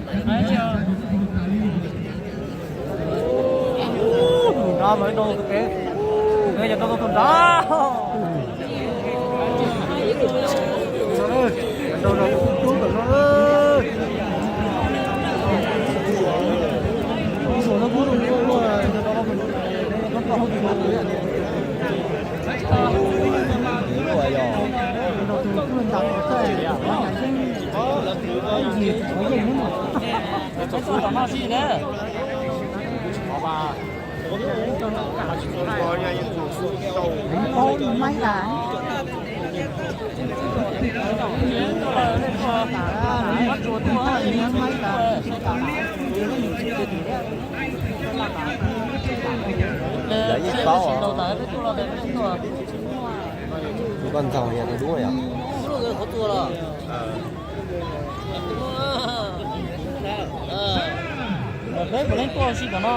Tus nrad mas ib rau tus kev, yog rau tus nrad. Lawv yeej paub os. Tus koj ntxaug yog tus dub yom? Peb puav leej tuaj si tom no.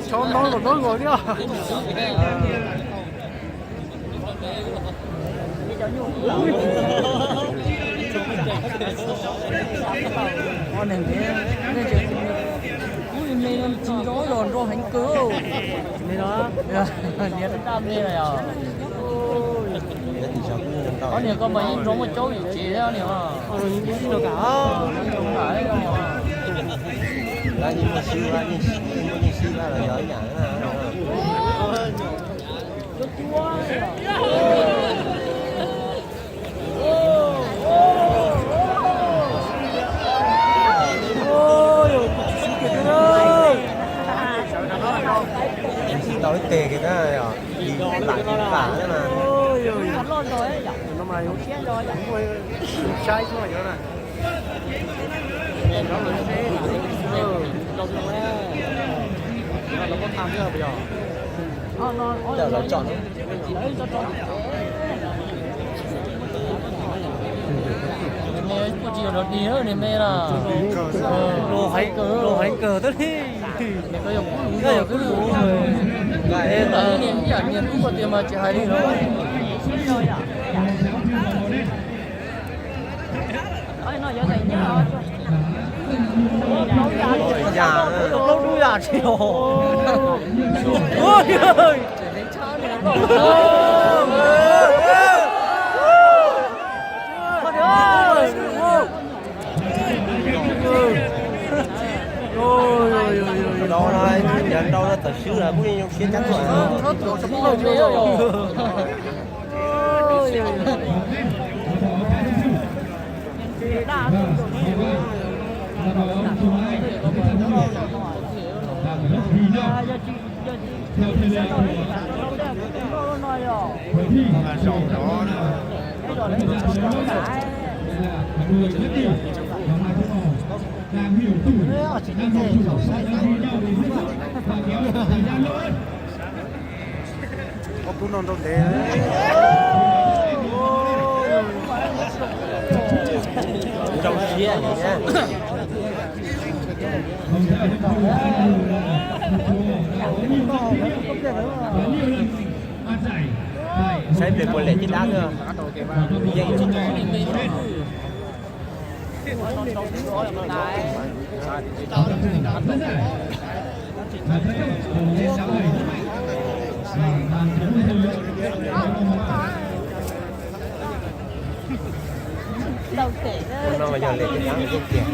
Chov ntaub los ntaub nkaus thiab. Ua neeg me, me tsis nco los nrau heev kawg. Niag daj me na yog. Ob niag koj mas yeej nrau muaj caub yim tsev thiab niag. Yeej muaj sib, yeej muaj yeej sib los yog ib yam. Tsis tau ib teg kiag na yom, lim lam lim pam na. Saib xwb yog na. Coj lawv tsom. Kuj tsis yog dog dig niag me na. Los heev kawg, los heev kawg tib li. Koj yog kub lus, koj yog kub lus. Niag ib yam niag kub koj tias mas tsis hais li los. Plaub dub yam tsis yog. Nrau no, nrau no tam swb los kuj zoo siab cab tuaj. Ob tug no nrau ntev. Nrau siab. Saib pliag puas lem caj dab xwb. Yeej. Tus no mas yog lem caj dab tiag tiag.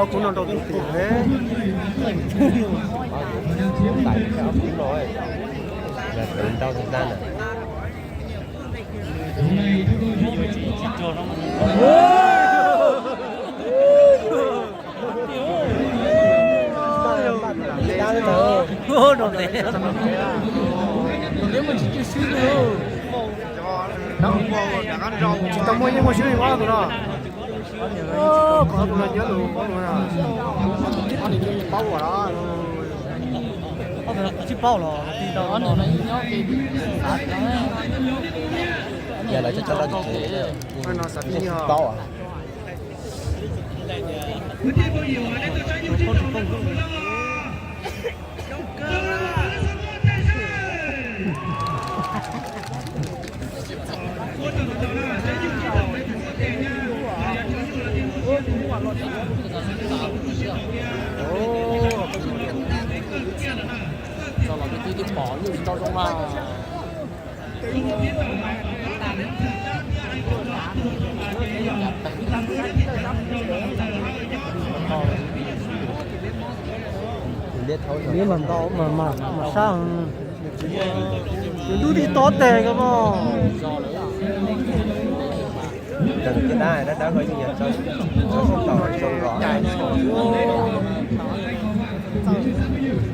Ob, kuv no rau tus tim. Tsis tau muaj yeej muaj swb li ob tug no. Kuv ob tug no nyob lus ob tug no. Ob tug nyob yeej paub ua los. Ob tug no kuv tsis paub los. Yog lawv cov coj loj tim tsev no xav tib nyuag paub. Txog los twb twb pom lub tsis tau zoo mas. Liab mas ntau mas mas sab. Tus ntub tib tob teg ko mog.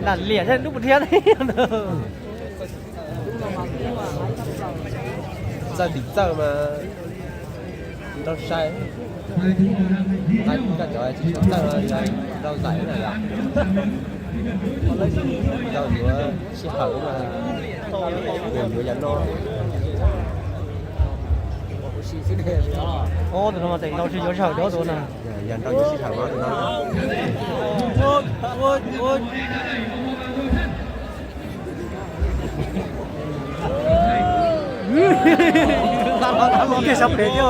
Lam liam thiab ntub puas thiab. Txawj tim txawj mas nrau sai. Koj cov tsis tshua txawj los nrau zaim na yom. Nrau yuav sij hawm mas, yuav yam no. Ob tug no mas tes nrau tsis yuav sij hawm cov tus na. Yog nrau yuav sij hawm tus no. Los kiag sab pem thiab os.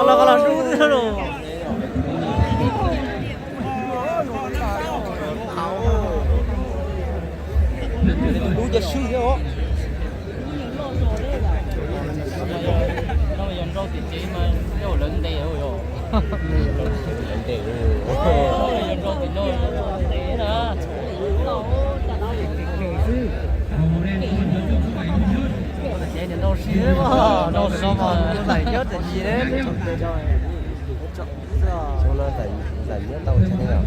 Los los los ntub thiab los. Tus ntub cia swb thiab os. No yog nrau tim tsev mas yog lawv ntes yog. Yog nrau tim no ntes na. Ces niam nrau si, nrau si mas nrau zaim nyob tiam yis. Xyoo no zaim nyob tau tsev yom.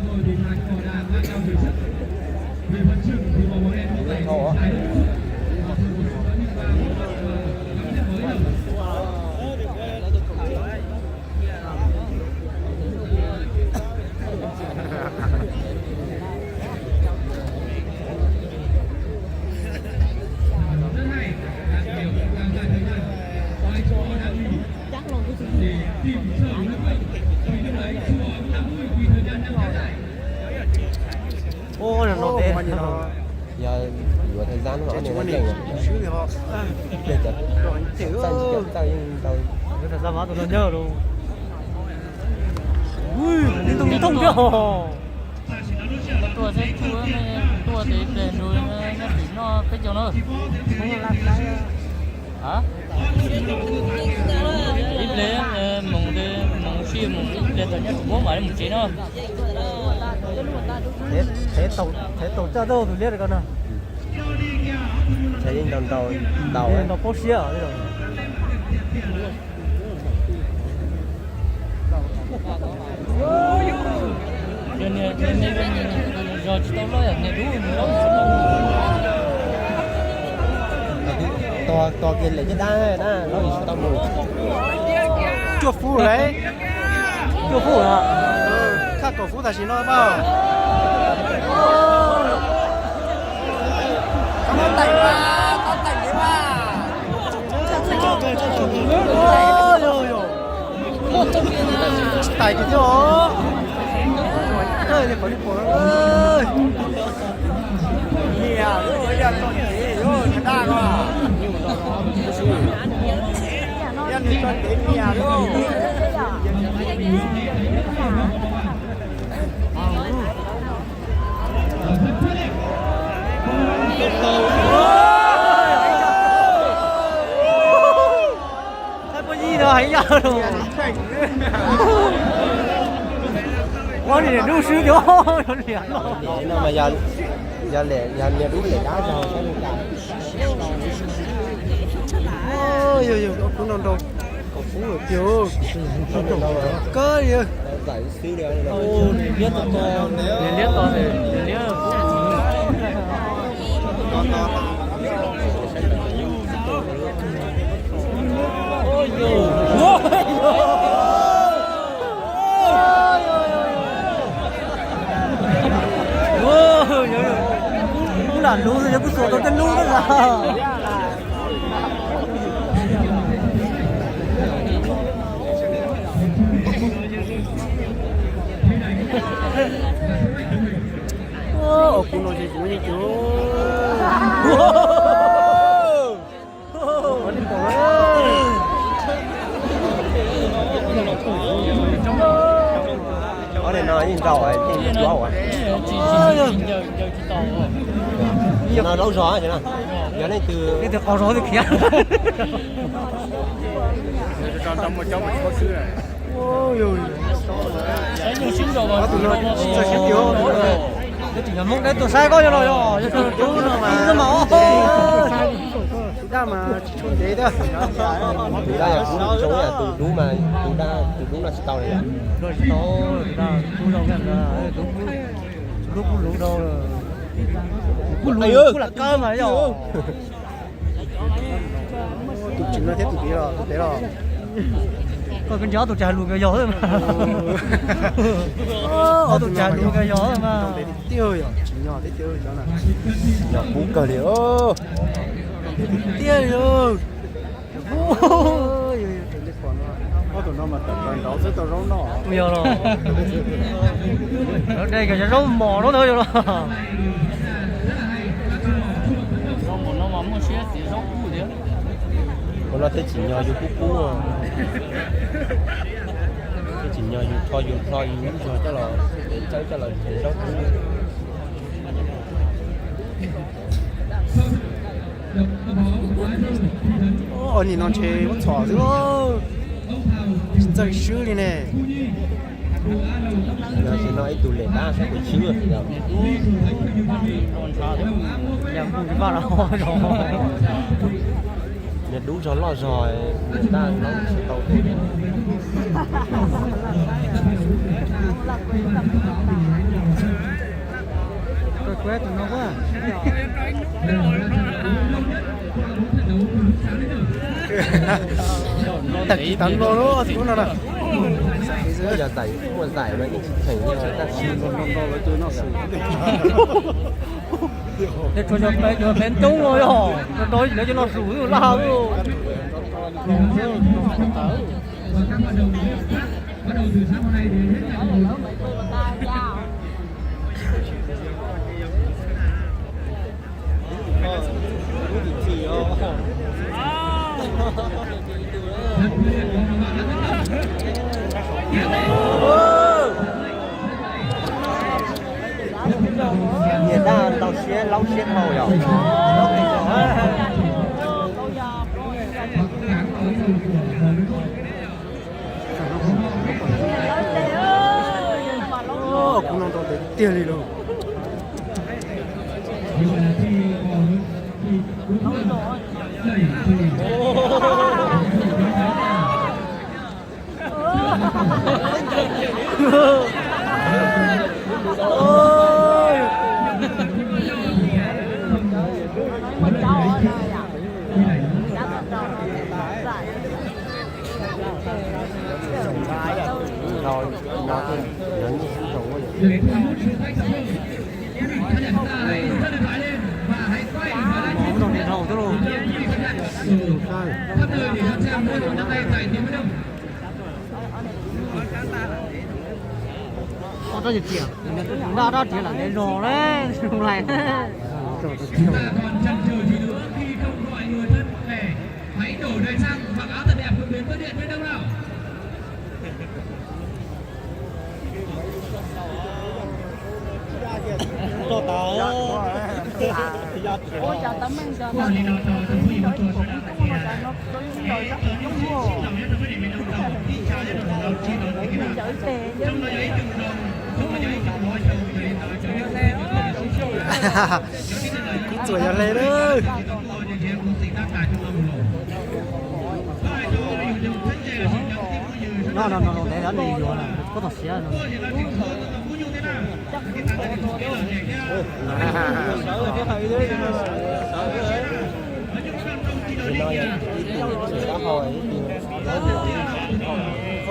Ua no, yog yuav thời gian no, ob niag no ceev, pliag cov txawj tsis cov txawj yeej tau. Yuav thời gian mas tus no nyob lus. Tus no nyob tuaj xwb, tuaj ces ib pliag nrug nyob tim no peb caug na. Ib pliag moos, moos si moos ib pliag tau nyob tsis muab mam li mus tsev no. Thev taug caj dab tus liab ko no. Yeej nrau nrau ntaus, nrau paub siab. Yog niag, yog niag zog tsis tau loj yog niag dub nws loj. Tos kiag lawm caj dab na, loj tsis tau mus. Cuaj fub lawm. Cuaj fub lawm. Khaj kaum fub tam sim no mas. Tau teem mas, tau teem li mas. Tsis tais kiag thiab os. Li qhov li pom. Niam, yog tso kev, yog tso kev niam lauj. Yog niam dub xwb tiag, yog niam dub. Yog niam dub lem dab zog thiab li cas. Yog yog, kub no nrau, kub tiag, kub yog. Liab to, liab to, liab. Kuv lam lub xwb, kuv xuas tau tej lub na. Kuv no ces kuv yeej cuag. Ob daim no yeej nrau, yeej cuab ua. No laub zog ces no. Yog leej twg, leej twg qau zog twb khiav. Ob tug no tsis txawj siab tiag. Yog Hmoob deb tuaj saib koj yog los yog, yog tsis txawj no mas, tus dab mas tsis tshua ntev thiab. Tus dab yog kub zoo, tus dub mas, tus dab, tus dub no tsis tau li. Tsis tau, tus dab kub zoo, tus dub kub luv dhau. Kub luv, kub lam kab mas yog. Tus tseem no thiab tus tid los, tus pem los. Koj kub nrhiav ob tug tsav lus kawg yog xwb mas. Ob tug tsav lus kawg yog xwb mas. Tiag yog tsis nyog thiab tiag cov na. Yog kub kawg li. Tiag li. Ob tug no mas tawm plaws nraud xwb tau zaub noj. Yog los. Zaub dej kawg, zaub mos zaub ntawd yog los. Zaub mos no mas muaj siab txiav zaub kub thiab. Ua no thiaj tsim nyog yus kub kub. Thiaj tsim nyog yus rho yus rho yus lub zog coj los, txawb coj los txiav zaub kub. Ua nim no ntshe muab txhom xwb lauj. Tsis txawj swb li ne. Yog tsis no ib tug lem dab saib puas swb. Niag dub zog loj zog, niag dab no tsis tau. Tag kis tag no lub tub no na. Yog zaim, muaj zaim mas yeej tsis cheem li tab sis. Yog tsuas yog peb coob no yog, rau lawv cov no sus laj. Niag dab ntau siab laub siab dhau yom. Kuv no nrau tiag tiag li lauj. Dab dab tias lam ntev zog na, lais. Chúng ta còn chần chừ gì nữa khi không gọi người thân về, hãy đổi đời sang, mặc áo thật đẹp, hướng đến với Điện Biên Đông nào. Ua li no rau tus phooj ywg ua tsaug na, Kuv txuam yog hle lawm. No no no, ntev lawm nws yuav na, koj tom siav no.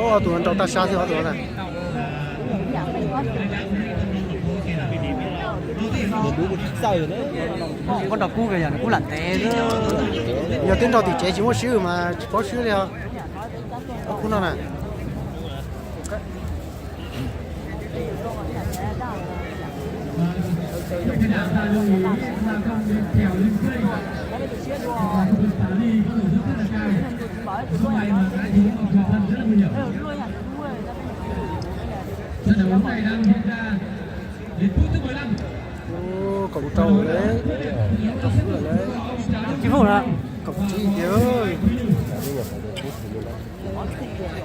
Ob tug nrau tag sab thiab ob tug na. Koj nrau kub kawg yog nws kub lam ntev. Yog twb nrau tim tsev tsis muaj swb mas tsis paub swb li os. Ob khub no na. Kaum rau lawm, kaum tsib lawm, kaum tsib tiag. Tus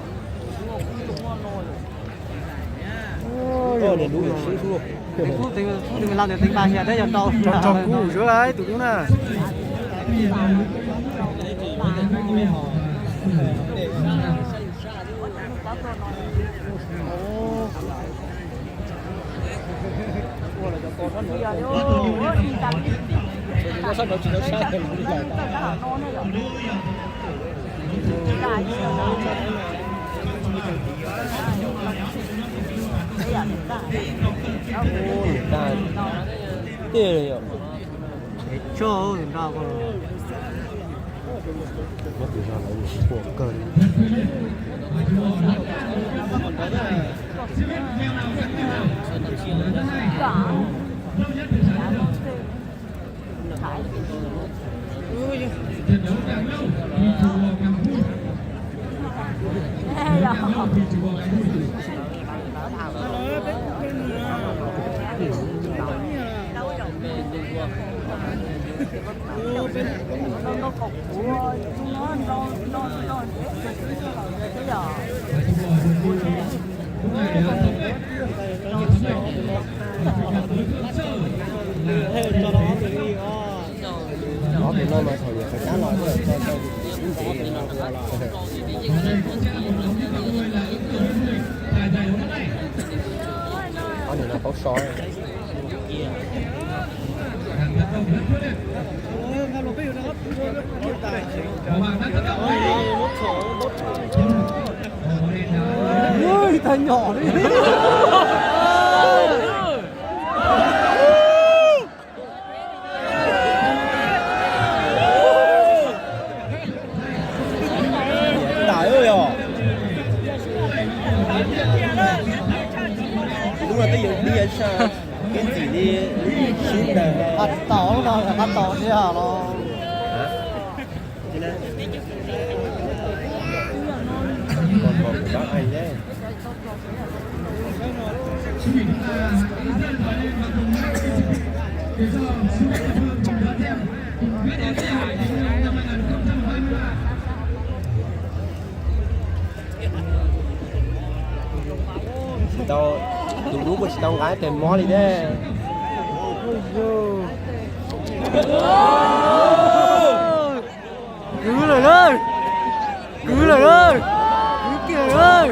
dub, tus dub na. Tej yog. Nyob tus zog lawv ua kawg li. Ob tug no mas thaum nyuam qhuav cab los tau tau ib ntev ua los. Ob niag no paub so. Ua li tag nyom li. Ntawd yog lub no twb yuav diaj saj, kev ntxim li lub sib ntawd. Qab tau no, qab tau tiag los. Tsis tau, tus dub kuj tsis tau nqa tes mob li thiab. Kwv lawm lawm, kwv lawm lawm, kwv kiag lawm.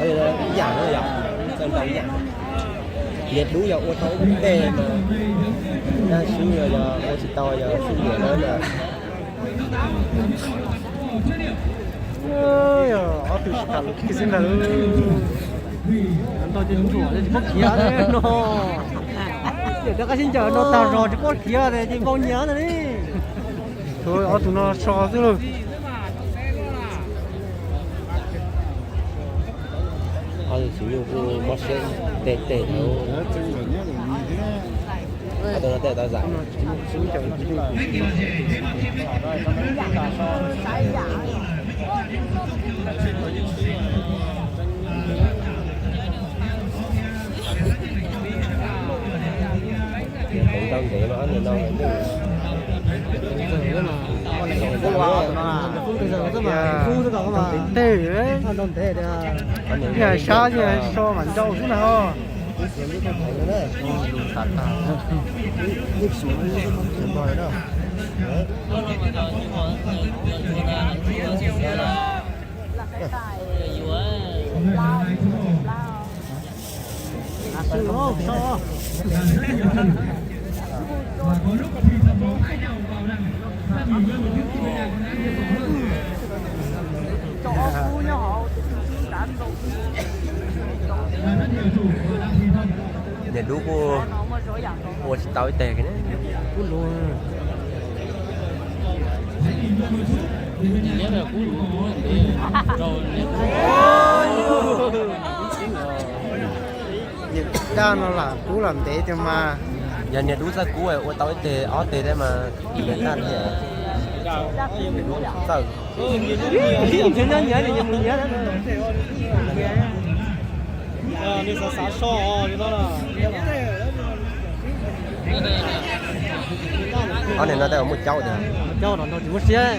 Ib yam no yom, txawj ntau ib yam. Niag dub yog ua tau ib lub ntej mas, nag swb yog ua tsis tau yog swb nyiam no na. Ob tug sib tham lus kiag xwb ntag. Ntau ces ntsuam tsis paub khiav no. Yam rov qab sib ncaws no tag zog tsis paub khiav ces npau nyias ntag li. Ob tug no so xwb lauj. Ob tug txiv nyuj kuj mob siab tes tes hauv. Ob tug no tej tau zam. Ib yam, ib yam, ib yam. Tej, yog sab yog so mas nrau xwb na ho. Niam dub kuj ua tsis tau ib teg. Niam dab no lam kub lam ntev tiag mas. Yog niam dub txawj kub ua tau ib teg ob teg thiab mas. Niam dab txawj. Ob niag no tej zaum muaj caub tiag. Muaj siab.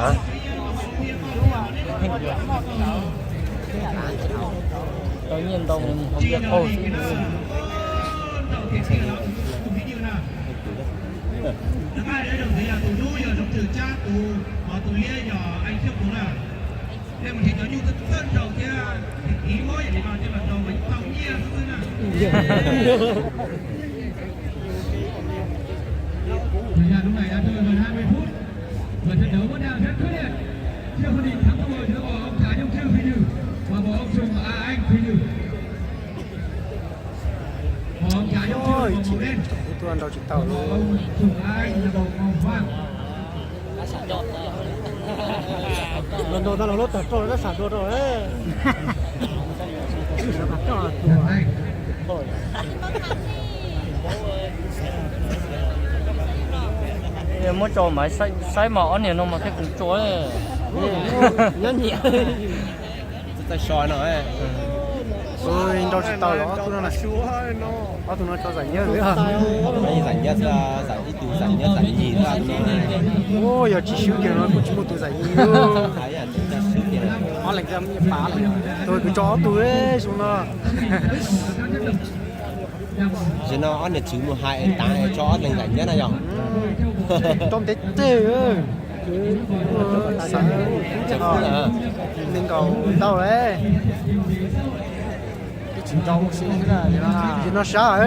Hả? Tao nyiaj ntau, hauv npias qaug xwb. Thời gian lúc này đã rơi vào hai mươi phút. Và trận đấu vẫn đang rất khốc liệt. Trước quyết định thắng thua giữa võ ông Trà Nhung Trương Phi Như và võ ông Sùng A Anh Phi Như. Võ ông Trà Nhung Trương mặc màu đen. Tua nrau tsis tau. Võ ông Sùng A Anh là màu vàng. Los nrog tau los lub tawg rau lawv sam dua rau. Muab tso mas saib mas ob niag no mas thiaj kum tso. Nyob nyiam. Txawj so no. Nrau tsis tau los ob tug no na. Ob tug no tso zais nyab. Zais nyab xwb, zais ib tug zais nyab zais nyig xwb no. Yog tsis swb kiag no kuj tsis muaj tus zais nyig. Ob leeg, tus kwv tso ob tug zoo no. Tam sim no ob niag tswv mus hais es tav es tso ob leeg zais nyab na yog. Tau ntev teg. Xav nees nkaum ntau lawm. Tsis nrau si, tsis no sab,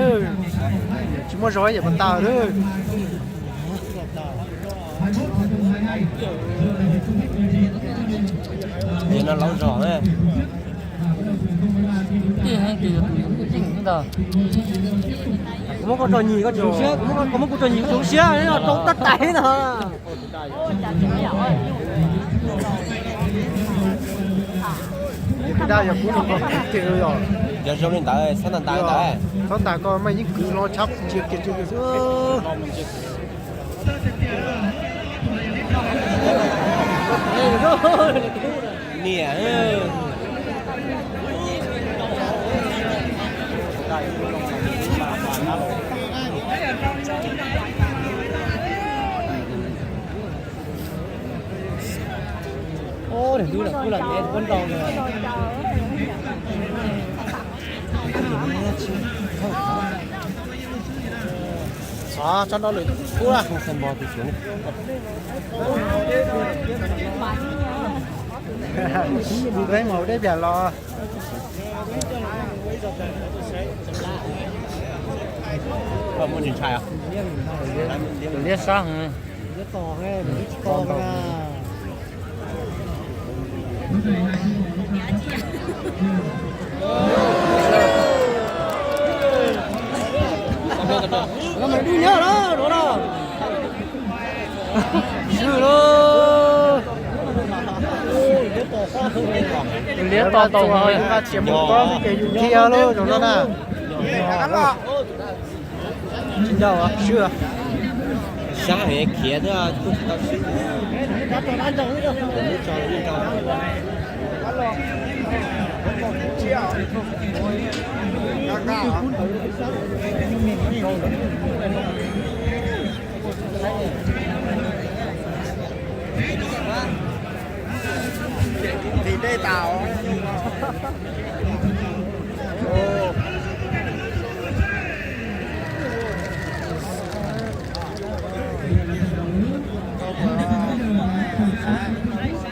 tsis muaj zog yam pas tas lawm. Ces no laub zog. Kuv muab koj tso nyig koj tsis zoo siab, kuv muab koj, kuv muab kuv tso nyig koj tsis zoo siab, rau tab tais no. Yog zoo li ntawd txhob ntas ntas ntawd. Txhob ntas, koj mas yeej kwv los tshab cia kiag cia kiag xwb. Niam. Ub, niam tub lam kub lam ntev ua nrau. Xav tso nrau lwm kub. Leej maum deb pliag los. Liab sab heev. Dub nyob los, Swb lauj. Liab to tau no. Tsiam mus kob xwb ces yus dhia lauj zaum no na. Tsis ncaj swb. Sab heev khiav thiab kuj tsis tau swb. Tim dej tas.